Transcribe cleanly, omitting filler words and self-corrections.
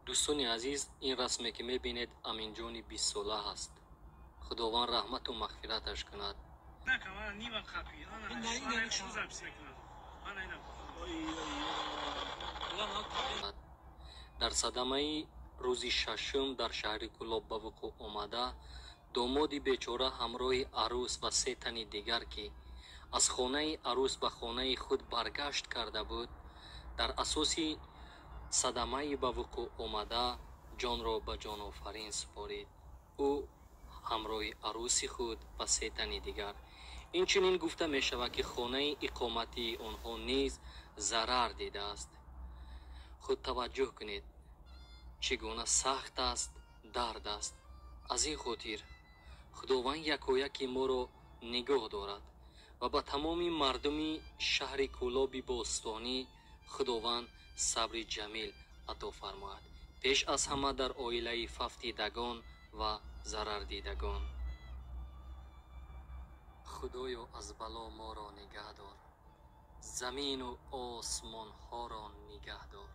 Дӯстони азиз, ин расме ки мебинед, Аминҷони бистсола ҳаст. Худованд раҳмату мағфираташ кунад. Дар садамаи рӯзи шашум дар шаҳри Кӯлоб ба вуқӯъ омада, домоди бечора ҳамроҳи арӯс ва се тани дигар, ки аз хонаи арӯс ба хонаи худ баргашт карда буд, дар асоси садамаи ба вуқӯъ омада ҷонро ба ҷонофарин супорид. Ӯ ҳамроҳи арӯси худ ва се тани дигар. Инчунин гуфта мешавад, ки хонаи иқоматии онҳо низ зарар дидааст. Худ таваҷҷӯҳ кунед, чӣ гуна сахт аст, дард аст. Аз ин хотир Худованд якояки моро нигоҳ дорад ва ба тамоми мардуми шаҳри Кӯлоби бостонӣ Худованд сабри ҷамил ато фармояд. Пеш аз ҳама дар оилаи фавтидагон ва зарардидагон. Худоё, аз бало моро нигаҳ дор, замину осмонҳоро нигаҳ дор.